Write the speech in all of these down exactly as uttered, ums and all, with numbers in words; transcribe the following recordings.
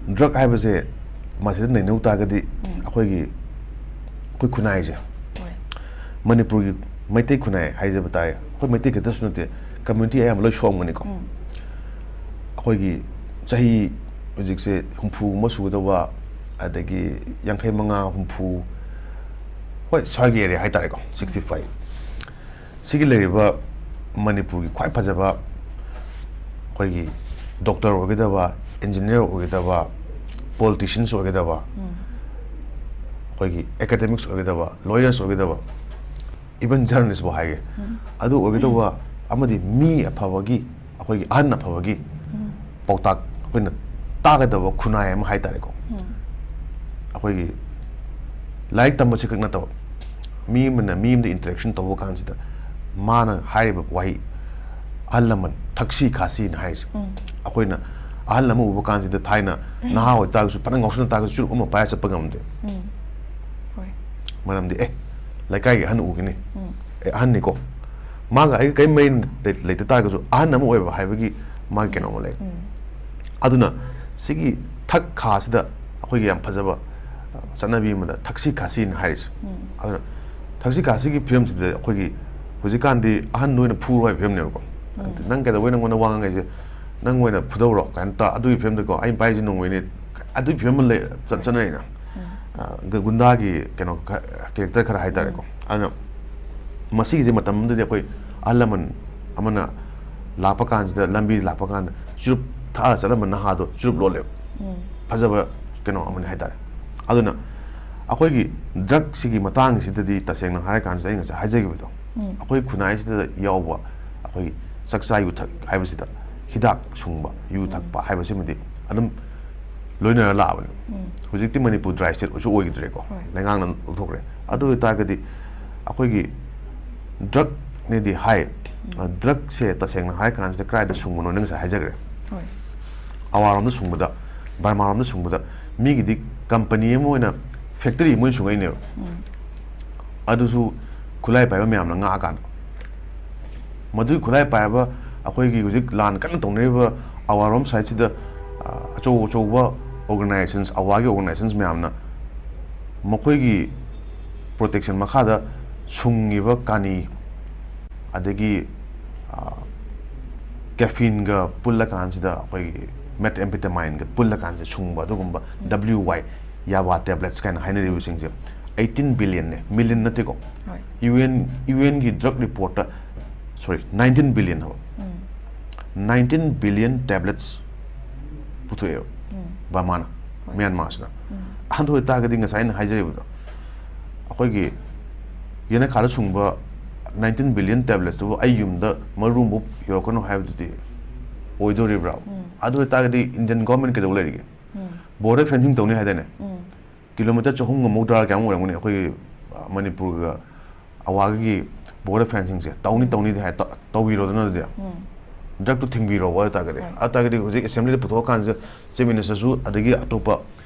Drug ꯍꯥꯏꯕꯁꯦ ꯃꯁꯤꯗ ꯅꯩꯅꯧ ꯇꯥꯔꯒꯗꯤ, ꯑꯩꯈꯣꯏꯒꯤ, ꯑꯩꯈꯣꯏ ꯈꯨꯟꯅꯥꯏꯁꯦ, ꯃꯅꯤꯄꯨꯔꯒꯤ ꯃꯩꯇꯩ ꯈꯨꯟꯅꯥꯏ ꯍꯥꯏꯖꯕ ꯇꯥꯔꯦ, ꯑꯩꯈꯣꯏ ꯃꯩꯇꯩ ꯈꯛꯇꯁꯨ ꯅꯠꯇꯦ, ꯀꯝꯃ꯭ꯌꯨꯅꯤꯇꯤ ꯑꯌꯥꯝꯕ ꯂꯣꯏ ꯁꯣꯛꯑꯝꯒꯅꯤꯀꯣ꯫ ꯑꯩꯈꯣꯏꯒꯤ ꯆꯍꯤ ꯍꯧꯖꯤꯛꯁꯦ ꯍꯨꯝꯐꯨꯒꯨꯝꯕ ꯁꯨꯒꯗꯧꯕ, ꯑꯗꯒꯤ ꯌꯥꯡꯈꯩ ꯃꯉꯥ, ꯍꯨꯝꯐꯨ, ꯍꯣꯏ, ꯁ꯭ꯋꯥꯏꯒꯤ ꯑꯦꯔꯤꯌꯥ ꯍꯥꯏꯇꯥꯔꯦꯀꯣ, ꯁꯤꯛꯁꯇꯤ ꯐꯥꯏꯚ꯫ ꯁꯤꯒꯤ ꯂꯩꯔꯤꯕ ꯃꯅꯤꯄꯨꯔꯒꯤ ꯈ꯭ꯋꯥꯏ ꯐꯖꯕ, ꯑꯩꯈꯣꯏꯒꯤ ꯗꯣꯛꯇꯔ ꯑꯣꯏꯒꯗꯕ, ꯏꯟꯖꯤꯅꯤꯌꯥꯔ ꯑꯣꯏꯒꯗꯕ, ꯄꯣꯂꯤꯇꯤꯁꯤꯌꯟꯁ ꯑꯣꯏꯒꯗꯕ, ꯑꯩꯈꯣꯏꯒꯤ ꯑꯦꯀꯥꯗꯦꯃꯤꯛꯁ ꯑꯣꯏꯒꯗꯕ, ꯂꯣꯌꯔꯁ ꯑꯣꯏꯒꯗꯕ, ꯏꯚꯟ ꯖꯔꯅꯦꯂꯤꯁꯐꯥꯎ ꯍꯥꯏꯒꯦ, ꯑꯗꯨ ꯑꯣꯏꯒꯗꯧꯕ ꯑꯃꯗꯤ ꯃꯤ ꯑꯐꯕꯒꯤ, ꯑꯩꯈꯣꯏꯒꯤ ꯑꯍꯟ ꯑꯐꯕꯒꯤ ꯄꯥꯎꯇꯥꯛ ꯑꯩꯈꯣꯏꯅ ꯇꯥꯒꯗꯕ ꯈꯨꯟꯅꯥꯏ ꯑꯃ ꯍꯥꯏꯇꯥꯔꯦꯀꯣ꯫ ꯑꯩꯈꯣꯏꯒꯤ ꯂꯥꯏꯔꯤꯛ ꯇꯝꯕꯁꯤ ꯈꯛ ꯅꯠꯇꯕ, ꯃꯤ ꯑꯃꯅ ꯃꯤ ꯑꯃꯗ ꯏꯟꯇꯔꯦꯛꯁꯟ ꯇꯧꯕ ꯀꯥꯟꯁꯤꯗ ꯃꯥꯅ ꯍꯥꯏꯔꯤꯕ ꯋꯥꯍꯩ, ꯑꯍꯜ ꯂꯃꯟ ꯊꯛꯁꯤ ꯈꯥꯁꯤꯅ ꯍꯥꯏꯔꯤꯁꯦ꯫ ꯑꯩꯈꯣꯏꯅ ꯑꯍꯜ ꯑꯃ ꯎꯕ ꯀꯥꯟꯁꯤꯗ, ꯊꯥꯏꯅ ꯅꯍꯥ ꯑꯣꯏꯇꯥꯔꯒꯁꯨ, ꯐꯅ ꯉꯥꯎꯁꯟꯅ ꯇꯥꯔꯒꯁꯨ, ꯆꯨꯔꯨꯞ ꯑꯃ ꯄꯥꯏꯔ ꯆꯠꯄ ꯉꯝꯗꯦ꯫ ꯍꯣꯏ꯫ ꯃꯔꯝꯗꯤ, ꯑꯦ, ꯂꯩꯀꯥꯏꯒꯤ ꯑꯍꯟ ꯎꯒꯅꯤ, ꯑꯦ, ꯑꯍꯟꯅꯤꯀꯣ, ꯃꯥꯒ ꯑꯩꯒ ꯀꯔꯤꯝ ꯃꯔꯤ ꯂꯩ-, ꯂꯩꯇ ꯇꯥꯔꯒꯁꯨ, ꯑꯍꯟ ꯑꯃ ꯑꯣꯏꯕ ꯍꯥꯏꯕꯒꯤ ꯃꯥꯒꯤ ꯀꯩꯅꯣ ꯑꯃ ꯂꯩ꯫ ꯑꯗꯨꯅ ꯁꯤꯒꯤ ꯊꯛ ꯈꯥꯁꯤꯗ ꯑꯩꯈꯣꯏꯒꯤ ꯌꯥꯝ ꯐꯖꯕ, ꯑ, ꯆꯠꯅꯕꯤ ꯑꯃꯗ ꯊꯛꯁꯤ ꯈꯥꯁꯤꯅ ꯍꯥꯏꯔꯤꯁꯦ꯫ ꯑꯗꯨꯅ ꯊꯛꯁꯤ ꯈꯥꯁꯤꯒꯤ ꯐꯤꯕꯝꯁꯤꯗ ꯑꯩꯈꯣꯏꯒꯤ ꯍꯧꯖꯤꯛꯀꯥꯟꯗꯤ ꯑꯍꯟ ꯅꯣꯏꯅ ꯐꯨꯔꯣ ꯍꯥꯏꯕ ꯐꯤꯕꯝꯅꯦꯕꯀꯣ꯫ "ꯅꯪ ꯀꯩꯗꯧꯕꯩ ꯅꯪꯉꯣꯟꯗ ꯋꯥ ꯉꯥꯡꯉꯛꯏꯁꯦ? ꯅꯪ ꯑꯣꯏꯅ ꯐꯨꯗꯧꯔꯣ" ꯀꯥꯏꯅ ꯇ-, ꯑꯗꯨꯒꯤ ꯐꯤꯕꯝꯗꯀꯣ, "ꯑꯩꯅ ꯄꯥꯏꯁꯦ ꯅꯣꯡꯃꯩꯅꯦ", ꯑꯗꯨꯒꯤ ꯐꯤꯕꯝ ꯑꯃ ꯂꯩ, ꯆꯠ-, ꯆꯠꯅꯔꯤꯅ꯫ ꯑ, ꯒ-, ꯒꯨꯟꯗꯥꯒꯤ ꯀꯩꯅꯣ ꯈ-, ꯀꯦꯔꯦꯛꯇꯔ ꯈꯔ ꯍꯥꯏꯇꯥꯔꯦꯀꯣ꯫ ꯑꯗꯨꯅ ꯃꯁꯤꯒꯤꯁꯦ ꯃꯇꯝ ꯑꯃꯗꯗꯤ ꯑꯩꯈꯣꯏ ꯑꯍꯜ ꯂꯃꯟ ꯑꯃꯅ ꯂꯥꯛꯄ ꯀꯥꯟꯁꯤꯗ, ꯂꯝꯕꯤ ꯂꯥꯛꯄ ꯀꯥꯟꯗ ꯆꯨꯔꯨꯞ ꯊꯛꯑ ꯆꯠꯂꯝꯕ ꯅꯍꯥꯗꯣ ꯆꯨꯔꯨꯞ ꯂꯣꯜꯂꯦꯕ꯫ ꯐꯖꯕ ꯀꯩꯅꯣ ꯑꯃꯅꯤ ꯍꯥꯏꯇꯥꯔꯦ꯫ ꯑꯗꯨꯅ ꯑꯩꯈꯣꯏꯒꯤ ꯗ꯭ꯔꯒꯁꯤꯒꯤ ꯃꯇꯥꯡꯁꯤꯗꯗꯤ ꯇꯁꯦꯡꯅ ꯍꯥꯏꯔ ꯀꯥꯟꯁꯤꯗ ꯑꯩ ꯉꯁꯥꯏ ꯍꯥꯏꯖꯈꯤꯕꯗꯣ, ꯑꯩꯈꯣꯏ ꯈꯨꯟꯅꯥꯏꯁꯤꯗ ꯌꯥꯎꯕ ꯑꯩꯈꯣꯏꯒꯤ ꯆꯥꯛꯆꯥ ꯌꯨꯊꯛ ꯍꯥꯏꯕꯁꯤꯗ ꯍꯤꯗꯥꯛ ꯁꯨꯡꯕ, ꯌꯨ ꯊꯛꯄ ꯍꯥꯏꯕꯁꯤꯃꯗꯤ ꯑꯗꯨꯝ ꯂꯣꯏꯅꯔ ꯂꯥꯛꯑꯕꯅꯤ꯫ ꯍꯧꯖꯤꯛꯇꯤ ꯃꯅꯤꯄꯨꯔ ꯗ꯭ꯔꯥꯏ ꯁ꯭ꯇꯦꯠ ꯑꯣꯏꯁꯨ ꯑꯣꯏꯈꯤꯗ꯭ꯔꯦꯀꯣ, ꯍꯣꯏ꯫ ꯂꯩꯉꯥꯛꯅ ꯂꯧꯊꯣꯛꯈ꯭ꯔꯦ꯫ ꯑꯗꯨ ꯑꯣꯏꯇꯥꯔꯒꯗꯤ ꯑꯩꯈꯣꯏꯒꯤ ꯗ꯭ꯔꯒꯅꯦꯗꯤ ꯍꯥꯏ, ꯗ꯭ꯔꯒꯁꯦ ꯇꯁꯦꯡꯅ ꯍꯥꯏꯔ ꯀꯥꯟꯁꯤꯗ ꯀꯗꯥꯏꯗ ꯁꯨꯡꯕꯅꯣ ꯅꯪ ꯉꯁꯥꯏ ꯍꯥꯏꯖꯈ꯭ꯔꯦ꯫ ꯍꯣꯏ꯫ ꯑꯋꯥꯔꯣꯝꯗ ꯁꯨꯡꯕꯗ, ꯕꯔꯃꯥꯔꯣꯝꯗ ꯁꯨꯡꯕꯗ, ꯃꯤꯒꯤꯗꯤ ꯀꯝꯄꯅꯤ ꯑꯃ ꯑꯣꯏꯅ ꯐꯦꯛꯇꯔꯤ ꯑꯃ ꯑꯣꯏꯅ ꯁꯨꯡꯉꯛꯏꯅꯦꯕ꯫ ꯑꯗꯨꯁꯨ ꯈꯨꯠꯂꯥꯏ ꯄꯥꯏꯕ ꯃꯌꯥꯝꯅ ꯉꯥꯛꯑꯀꯥꯟꯗ꯫ ꯃꯗꯨꯒꯤ ꯈꯨꯠꯂꯥꯏ ꯄꯥꯏꯔꯕ ꯑꯩꯈꯣꯏꯒꯤ ꯍꯧꯖꯤꯛ ꯂꯥꯟ ꯀꯟꯅ ꯇꯧꯅꯔꯤꯕ ꯑꯋꯥꯔꯣꯝ ꯁꯥꯏꯠꯁꯤꯗ, ꯑ, ꯑꯆꯧ ꯑꯆꯧꯕ organizations, ꯑꯋꯥꯒꯤ organizations ꯃꯌꯥꯝꯅ ꯃꯈꯣꯏꯒꯤ protection ꯃꯈꯥꯗ ꯁꯨꯡꯉꯤꯕ ꯀꯥꯅꯤ, ꯑꯗꯒꯤ ꯀꯦꯐꯤꯟꯒ ꯄꯨꯜꯂꯀꯥꯟꯁꯤꯗ, ꯑꯩꯈꯣꯏꯒꯤ methamphetamine ꯒ ꯄꯨꯜꯂꯀꯥꯟꯁꯤꯗ ꯁꯨꯡꯕ ꯑꯗꯨꯒꯨꯝꯕ W Y, ꯌꯥꯕꯥ tablets ꯀꯥꯏꯅ ꯍꯥꯏꯅꯔꯤꯕꯁꯤꯡꯁꯦ eighteen billion ꯅꯦ, million ꯅꯠꯇꯦꯀꯣ꯫ ꯍꯣꯏ꯫ UN, UN ꯒꯤ drug report ꯇ, sorry, nineteen billion ꯍꯥꯏꯕ, ꯎꯝ꯫ nineteen billion tablets ꯄꯨꯊꯣꯛꯑꯦꯕ ꯎꯝ꯫ ꯕꯔꯃꯥꯅ, ꯍꯣꯏ꯫ ꯃ꯭ꯌꯥꯟꯃꯥꯔꯁꯤꯅ꯫ ꯎꯝ꯫ ꯑꯗꯨ ꯑꯣꯏꯇꯥꯔꯒꯗꯤ ꯉꯁꯥꯏ ꯑꯩꯅ ꯍꯥꯏꯖꯔꯤꯕꯗꯣ, ꯑꯩꯈꯣꯏꯒꯤ ꯌꯦꯅꯈꯥꯗ ꯁꯨꯡꯕ nineteen billion tablets ꯇꯨꯕꯨ ꯑꯩ ꯌꯨꯝꯗ ꯃꯔꯨ ꯑꯃꯐꯥꯎ ꯌꯧꯔꯛꯀꯅꯨ ꯍꯥꯏꯕꯗꯨꯗꯤ ꯑꯣꯏꯗꯣꯔꯤꯕ꯭ꯔꯥ? ꯎꯝ꯫ ꯑꯗꯨ ꯑꯣꯏꯇꯥꯔꯒꯗꯤ Indian government ꯀꯩꯗꯧ ꯂꯩꯔꯤꯒꯦ? ꯎꯝ꯫ Border fencing ꯇꯧꯅꯤ ꯍꯥꯏꯗꯥꯏꯅꯦ? ꯎꯝ꯫ Kilometre ꯆꯍꯨꯝꯒ ꯃꯧꯗ꯭ꯔꯥ ꯀꯌꯥꯃꯨꯛ ꯑꯣꯏꯔꯝꯒꯅꯤ ꯑꯩꯈꯣꯏꯒꯤ, ꯑ, ꯃꯅꯤꯄꯨꯔꯒ ꯑꯋꯥꯒꯤ border fencing ꯁꯦ꯫ ꯇꯧꯅꯤ, ꯇꯧꯅꯤꯗꯤ ꯍꯥꯏ, ꯇ-, ꯇꯧꯕꯤꯔꯣꯗꯅ ꯑꯗꯨꯗꯤ꯫ ꯎꯝ꯫ Drug ꯇꯨ ꯊꯤꯡꯕꯤꯔꯣ ꯑꯣꯏ ꯇꯥꯔꯒꯗꯤ꯫ ꯍꯣꯏ꯫ ꯑꯗꯨ ꯇꯥꯔꯒꯗꯤ ꯍꯧꯖꯤꯛ assembly ꯗ ꯄꯨꯊꯣꯛꯑꯀꯥꯟꯁꯤꯗ Chief Minister ꯁꯨ ꯑꯗꯒꯤ ꯑꯇꯣꯞꯄ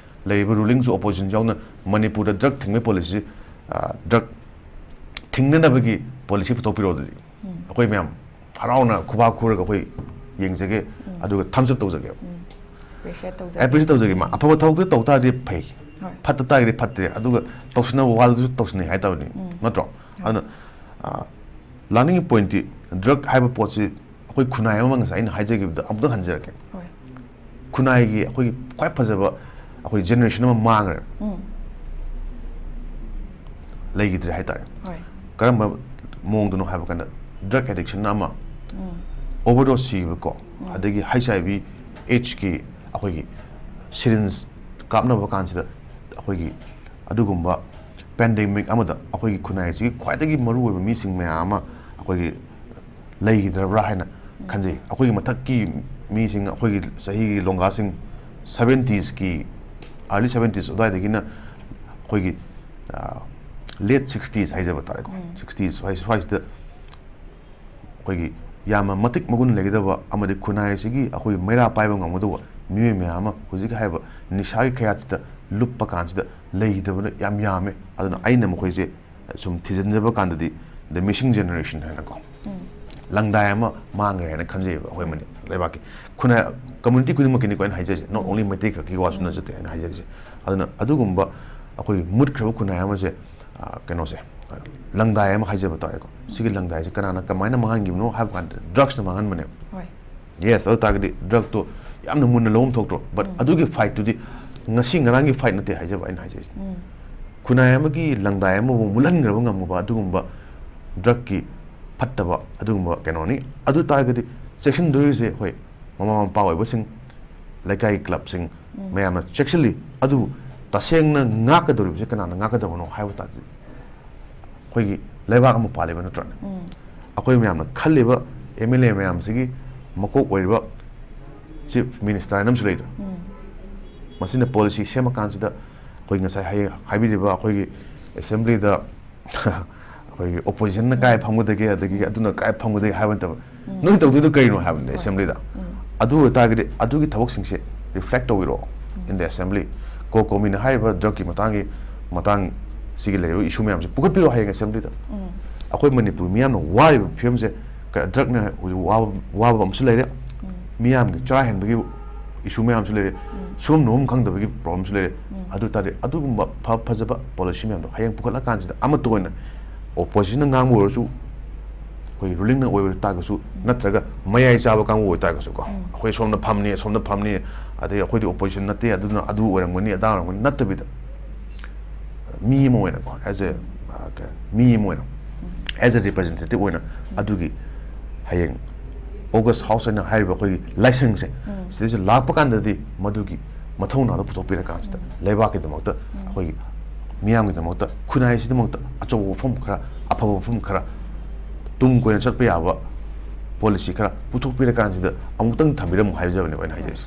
ꯂꯩꯔꯤꯕ ruling ꯁꯨ opposition ꯌꯥꯎꯅ ꯃꯅꯤꯄꯨꯔꯗ drug ꯊꯤꯡꯕꯒꯤ policy, ꯑ, drug ꯊꯤꯡꯅꯅꯕꯒꯤ policy ꯄꯨꯊꯣꯛꯄꯤꯔꯣ ꯑꯗꯨꯗꯤ꯫ ꯎꯝ꯫ ꯑꯩꯈꯣꯏ ꯃꯌꯥꯝ ꯍꯔꯥꯎꯅ ꯈꯨꯕꯥꯛ ꯈꯨꯔꯒ ꯑꯩꯈꯣꯏ ꯌꯦꯡꯖꯒꯦ, ꯎꯝ꯫ ꯑꯗꯨꯒ thumbs up ꯇꯧꯖꯒꯦ꯫ ꯎꯝ꯫ Appreciate ꯇꯧꯖꯒꯦ꯫ Appreciate ꯇꯧꯖꯒꯦ꯫ ꯃꯥ ꯑꯐꯕ ꯊꯕꯛꯇ ꯇꯧ ꯇꯥꯔꯗꯤ ꯐꯩ, ꯍꯣꯏ꯫ ꯐꯠꯇ ꯇꯥꯔꯒꯗꯤ ꯐꯠꯇ꯭ꯔꯦ, ꯑꯗꯨꯒ ꯇꯧꯁꯤꯟꯅꯕ ꯋꯥꯗꯨꯁꯨ ꯇꯧꯁꯤꯟꯅꯩ ꯍꯥꯏꯇꯥꯕꯅꯤ, ꯎꯝ꯫ ꯅꯠꯇ꯭ꯔꯣ? ꯑꯗꯨꯅ, ꯑ, ꯂꯥꯛꯅꯤꯡꯉꯤ point ꯇꯤ, drug ꯍꯥꯏꯕ ꯄꯣꯠꯁꯤ ꯑꯩꯈꯣꯏ ꯈꯨꯟꯅꯥꯏ ꯑꯃ, ꯉꯁꯥꯏ ꯑꯩꯅ ꯍꯥꯏꯖꯈꯤꯕꯗ ꯑꯃꯨꯛꯇꯪ ꯍꯟꯖꯔꯛꯀꯦ꯫ ꯍꯣꯏ꯫ ꯈꯨꯟꯅꯥꯏꯒꯤ ꯑꯩꯈꯣꯏꯒꯤ ꯈ꯭ꯋꯥꯏ ꯐꯖꯕ ꯑꯩꯈꯣꯏ generation ꯑꯃ ꯃꯥꯡꯈ꯭ꯔꯦ꯫ ꯎꯝ꯫ ꯂꯩꯈꯤꯗ꯭ꯔꯦ ꯍꯥꯏꯇꯥꯔꯦ꯫ ꯍꯣꯏ꯫ ꯀꯔꯝꯕ ꯃꯑꯣꯡꯗꯅꯣ ꯍꯥꯏꯕ ꯀꯥꯟꯗ, drug addiction ꯑꯃ, ꯎꯝ꯫ Overdose ꯁꯤꯕꯀꯣ, ꯎꯝ꯫ ꯑꯗꯒꯤ H I V AIDS ꯀꯤ ꯑꯩꯈꯣꯏꯒꯤ syringe ꯀꯥꯞꯅꯕ ꯀꯥꯟꯁꯤꯗ, ꯑꯩꯈꯣꯏꯒꯤ ꯑꯗꯨꯒꯨꯝꯕ pandemic ꯑꯃꯗ ꯑꯩꯈꯣꯏꯒꯤ ꯈꯨꯟꯅꯥꯏꯁꯤꯒꯤ ꯈ꯭ꯋꯥꯏꯗꯒꯤ ꯃꯔꯨꯑꯣꯏꯕ ꯃꯤꯁꯤꯡ ꯃꯌꯥꯝ ꯑꯃ ꯑꯩꯈꯣꯏꯒꯤ ꯂꯩꯈꯤꯗ꯭ꯔꯕ꯭ꯔꯥ ꯍꯥꯏꯅ ꯈꯟꯖꯩ꯫ ꯑꯩꯈꯣꯏꯒꯤ ꯃꯊꯛꯀꯤ ꯃꯤꯁꯤꯡ, ꯑꯩꯈꯣꯏꯒꯤ ꯆꯍꯤꯒꯤ ꯂꯣꯡꯒꯥꯁꯤꯡ, seventies ꯀꯤ, early seventies ꯑꯗꯨꯋꯥꯏꯗꯒꯤꯅ ꯑꯩꯈꯣꯏꯒꯤ, ꯑ, late sixties ꯍꯥꯏꯖꯕ ꯇꯥꯔꯦꯀꯣ, ꯎꯝ꯫ sixties ꯁ꯭ꯋꯥꯏ-, ꯁ꯭ꯋꯥꯏꯁꯤꯗ ꯑꯩꯈꯣꯏꯒꯤ ꯌꯥꯝꯅ ꯃꯇꯤꯛ ꯃꯒꯨꯟ ꯂꯩꯒꯗꯕ ꯑꯃꯗꯤ ꯈꯨꯟꯅꯥꯏ ꯑꯁꯤꯒꯤ ꯑꯩꯈꯣꯏꯒꯤ ꯃꯩꯔꯥ ꯄꯥꯏꯕ ꯉꯝꯒꯗꯧꯕ ꯃꯤꯑꯣꯏ ꯃꯌꯥꯝ ꯑꯃ ꯍꯧꯖꯤꯛ ꯍꯥꯏꯔꯤꯕ ꯅꯤꯁꯥꯒꯤ ꯈꯌꯥꯠꯁꯤꯗ ꯂꯨꯞꯄ ꯀꯥꯟꯁꯤꯗ ꯂꯩꯈꯤꯗꯕꯅ ꯌꯥꯝ ꯌꯥꯝꯃꯦ꯫ ꯑꯗꯨꯅ ꯑꯩꯅ ꯃꯈꯣꯏꯁꯦ ꯁꯨꯝ ꯊꯤꯖꯤꯟꯖꯕ ꯀꯥꯟꯗꯗꯤ the missing generation ꯍꯥꯏꯅꯀꯣ, ꯎꯝ꯫ ꯂꯪꯗꯥꯏ ꯑꯃ ꯃꯥꯡꯈ꯭ꯔꯦ ꯍꯥꯏꯅ ꯈꯟꯖꯩꯕ ꯑꯩꯈꯣꯏ ꯃꯅꯤ ꯂꯩꯕꯥꯛꯀꯤ ꯈꯨꯟꯅꯥꯏ, ꯀꯝꯃ꯭ꯌꯨꯅꯤꯇꯤ ꯈꯨꯗꯤꯡꯃꯛꯀꯤꯅꯤꯀꯣ ꯑꯩꯅ ꯍꯥꯏꯖꯔꯤꯁꯦ, not only ꯃꯩꯇꯩ ꯈꯛꯀꯤ ꯋꯥꯁꯨ ꯅꯠꯆꯗꯦ ꯑꯩꯅ ꯍꯥꯏꯖꯔꯤꯁꯦ꯫ ꯑꯗꯨꯅ ꯑꯗꯨꯒꯨꯝꯕ ꯑꯩꯈꯣꯏꯒꯤ ꯃꯨꯠꯈ꯭ꯔꯕ ꯈꯨꯟꯅꯥꯏ ꯑꯃꯁꯦ, ꯑ, ꯀꯩꯅꯣꯁꯦ, ꯂꯪꯗꯥꯏ ꯑꯃ ꯍꯥꯏꯖꯕ ꯇꯥꯔꯦꯀꯣ, ꯁꯤꯒꯤ ꯂꯪꯗꯥꯏꯁꯦ ꯀꯅꯥꯅ ꯀꯃꯥꯏꯅ ꯃꯥꯡꯍꯟꯈꯤꯕꯅꯣ ꯍꯥꯏꯕ ꯀꯥꯟꯗ ꯗ꯭ꯔꯛꯁꯅ ꯃꯥꯡꯍꯟꯕꯅꯦꯕ꯫ ꯍꯣꯏ꯫ ꯌꯦꯁ, ꯑꯗꯨ ꯇꯥꯔꯒꯗꯤ ꯗ꯭ꯔꯛꯇꯣ ꯌꯥꯝꯅ ꯃꯨꯟꯅ ꯂꯧꯐꯝ ꯊꯣꯛꯇ꯭ꯔꯣ? ꯕꯠ ꯑꯗꯨꯒꯤ ꯐꯥꯏꯠꯇꯨꯗꯤ ꯉꯁꯤ ꯉꯔꯥꯡꯒꯤ ꯐꯥꯏꯠ ꯅꯠꯇꯦ ꯍꯥꯏꯖꯕ ꯑꯩꯅ ꯍꯥꯏꯖꯔꯤꯁꯦ꯫ ꯎꯝ꯫ ꯈꯨꯟꯅꯥꯏ ꯑꯃꯒꯤ ꯂꯪꯗꯥꯏ ꯑꯃꯕꯨ ꯃꯨꯠꯍꯟꯈ꯭ꯔꯕ ꯉꯝꯃꯕ ꯑꯗꯨꯒꯨꯝꯕ ꯗ꯭ꯔꯛꯀꯤ ꯐꯠꯇꯕ ꯑꯗꯨꯒꯨꯝꯕ ꯀꯩꯅꯣꯅꯤ꯫ ꯑꯗꯨ ꯇꯥꯔꯒꯗꯤ ꯆꯦꯛꯁꯤꯟꯗꯣꯔꯤꯁꯦ ꯑꯩꯈꯣꯏ ꯃꯃꯥ ꯃꯄꯥ ꯑꯣꯏꯕꯁꯤꯡ, ꯂꯩꯀꯥꯏꯒꯤ ꯀ꯭ꯂꯕꯁꯤꯡ, ꯃꯌꯥꯝꯅ ꯆꯦꯛꯁꯤꯜꯂꯤ꯫ ꯑꯗꯨꯕꯨ ꯇꯁꯦꯡꯅ ꯉꯥꯛꯀꯗꯧꯔꯤꯕꯁꯦ ꯀꯅꯥꯅ ꯉꯥꯛꯀꯗꯕꯅꯣ ꯍꯥꯏꯕ ꯇꯥꯔꯗꯤ ꯑꯩꯈꯣꯏꯒꯤ ꯂꯩꯕꯥꯛ ꯑꯃ ꯄꯥꯜꯂꯤꯕ ꯅꯠꯇ꯭ꯔꯅꯦ? ꯎꯝ꯫ ꯑꯩꯈꯣꯏ ꯃꯌꯥꯝꯅ ꯈꯜꯂꯤꯕ ꯑꯦꯝ ꯑꯦꯜ ꯑꯦ ꯃꯌꯥꯝꯁꯤꯒꯤ ꯃꯀꯣꯛ ꯑꯣꯏꯔꯤꯕ ꯆꯤꯐ ꯃꯤꯅꯤꯁꯇꯔ ꯍꯥꯏꯅ ꯑꯃꯁꯨ ꯂꯩꯗꯅ, ꯎꯝ꯫ ꯃꯁꯤꯅ ꯄꯣꯂꯤꯁꯤ ꯁꯦꯝꯃꯀꯥꯟꯁꯤꯗ ꯑꯩꯈꯣꯏ ꯉꯁꯥꯏ ꯍꯌꯦꯡ ꯍꯥꯏꯕꯤꯔꯤꯕ ꯑꯩꯈꯣꯏꯒꯤ ꯑꯦꯁꯦꯝꯕ꯭ꯂꯤꯗ ꯑꯩꯈꯣꯏꯒꯤ ꯑꯣꯄꯣꯖꯤꯁꯟꯅ ꯀꯥꯏ ꯐꯝꯒꯗꯒꯦ, ꯑꯗꯒꯤ ꯑꯗꯨꯅ ꯀꯥꯏ ꯐꯝꯒꯗꯒꯦ ꯍꯥꯏꯕ ꯅꯠꯇꯕ, ꯅꯣꯏ ꯇꯧꯗꯣꯏꯗꯣ ꯀꯩꯅꯣ ꯍꯥꯏꯕꯅꯤꯗ ꯑꯦꯁꯦꯝꯕ꯭ꯂꯤꯗ꯫ ꯑꯗꯨ ꯑꯣꯏꯇꯥꯔꯒꯗꯤ ꯑꯗꯨꯒꯤ ꯊꯕꯛꯁꯤꯡꯁꯦ ꯔꯤꯐ꯭ꯂꯦꯛ ꯇꯧꯕꯤꯔꯛꯑꯣ in the assembly꯫ ꯀꯣ ꯀꯣꯃꯤꯅ ꯍꯥꯏꯔꯤꯕ ꯗ꯭ꯔꯛꯀꯤ ꯃꯇꯥꯡꯒꯤ ꯃꯇꯥꯡ ꯁꯤꯒꯤ ꯂꯩꯔꯤꯕ ꯏꯁꯨ ꯃꯌꯥꯝꯁꯦ ꯄꯨꯈꯠꯄꯤꯔꯛꯑꯣ ꯍꯌꯦꯡ ꯑꯦꯁꯦꯝꯕ꯭ꯂꯤꯗ꯫ ꯎꯝ꯫ ꯑꯩꯈꯣꯏ ꯃꯅꯤꯄꯨꯔ ꯃꯤꯌꯥꯝꯅ ꯋꯥꯔꯤꯕ ꯐꯤꯕꯝꯁꯦ ꯀ-, ꯗ꯭ꯔꯛꯅ ꯍꯧꯖꯤꯛ ꯋꯥꯕ, ꯋꯥꯕ ꯑꯃꯁꯨ ꯂꯩꯔꯦ, ꯎꯝ꯫ ꯃꯤꯌꯥꯝꯒꯤ ꯆꯔꯥ ꯍꯦꯟꯕꯒꯤ ꯏꯁꯨ ꯃꯌꯥꯝꯁꯨ ꯂꯩꯔꯦ, ꯁꯨꯐꯝ ꯅꯣꯝꯐꯝ ꯈꯪꯗꯕꯒꯤ ꯄ꯭ꯔꯣꯕ꯭ꯂꯦꯝꯁꯨ ꯂꯩꯔꯦ꯫ ꯎꯝ꯫ ꯑꯗꯨ ꯑꯣꯏꯇꯥꯔꯗꯤ ꯑꯗꯨꯒꯨꯝꯕ ꯐ ꯐꯖꯕ ꯄꯣꯂꯤꯁꯤ ꯃꯌꯥꯝꯗꯣ ꯍꯌꯦꯡ ꯄꯨꯈꯠꯂꯀꯥꯟꯁꯤꯗ ꯑꯃꯠꯇ ꯑꯣꯏꯅ ꯑꯣꯄꯣꯖꯤꯁꯟꯅ ꯉꯥꯡꯕ ꯑꯣꯏꯔꯁꯨ, ꯑꯩꯈꯣꯏ ꯔꯨꯂꯤꯡꯅ ꯑꯣꯏꯕ ꯇꯥꯔꯒꯁꯨ, ꯅꯠꯇ꯭ꯔꯒ ꯃꯌꯥꯏ ꯆꯥꯕ ꯀꯥꯡꯕꯨ ꯑꯣꯏꯇꯥꯔꯒꯁꯨ ꯀꯣ, ꯎꯝ꯫ ꯑꯩꯈꯣꯏ ꯁꯣꯝꯗ ꯐꯝꯅꯤ, ꯑꯁꯣꯝꯗ ꯐꯝꯅꯤ, ꯑꯗꯩ ꯑꯩꯈꯣꯏꯗꯤ ꯑꯣꯄꯣꯖꯤꯁꯟ ꯅꯠꯇꯦ, ꯑꯗꯨꯅ ꯑꯗꯨ ꯑꯣꯏꯔꯝꯒꯅꯤ, ꯑꯗꯥ ꯑꯣꯏꯔꯝꯒꯅꯤ ꯅꯠꯇꯕꯤꯗ, ꯃꯤ ꯑꯃ ꯑꯣꯏꯅꯀꯣ, as a, ꯑ, ꯀꯩ, ꯃꯤ ꯑꯃ ꯑꯣꯏꯅ, as a representative ꯑꯣꯏꯅ ꯑꯗꯨꯒꯤ ꯍꯌꯦꯡ ꯑꯣꯒꯁ ꯍꯥꯎꯁ ꯍꯥꯏꯅ ꯍꯥꯏꯔꯤꯕ ꯑꯩꯈꯣꯏꯒꯤ ꯂꯥꯏꯁꯪꯁꯦ, ꯎꯝ꯫ ꯁꯤꯗꯩꯁꯤꯗ ꯂꯥꯛꯄ ꯀꯥꯟꯗꯗꯤ ꯃꯗꯨꯒꯤ ꯃꯊꯧꯅꯥꯗꯣ ꯄꯨꯊꯣꯛꯄꯤꯔꯀꯥꯟꯁꯤꯗ ꯂꯩꯕꯥꯛꯀꯤꯗꯃꯛꯇ, ꯑꯩꯈꯣꯏꯒꯤ ꯃꯤꯌꯥꯝꯒꯤꯗꯃꯛꯇ, ꯈꯨꯟꯅꯥꯏꯁꯤꯗꯃꯛꯇ ꯑꯆꯧꯕ ꯋꯥꯐꯝ ꯈꯔ, ꯑꯐꯕ ꯋꯥꯐꯝ ꯈꯔ, ꯇꯨꯡ ꯀꯣꯏꯅ ꯆꯠꯄ ꯌꯥꯕ ꯄꯣꯂꯤꯁꯤ ꯈꯔ ꯄꯨꯊꯣꯛꯄꯤꯔꯀꯥꯟꯁꯤꯗ ꯑꯃꯨꯛꯇꯪ ꯊꯝꯕꯤꯔꯝꯃꯨ ꯍꯥꯏꯖꯕꯅꯦꯕ ꯑꯩꯅ ꯍꯥꯏꯖꯔꯤꯁꯦ꯫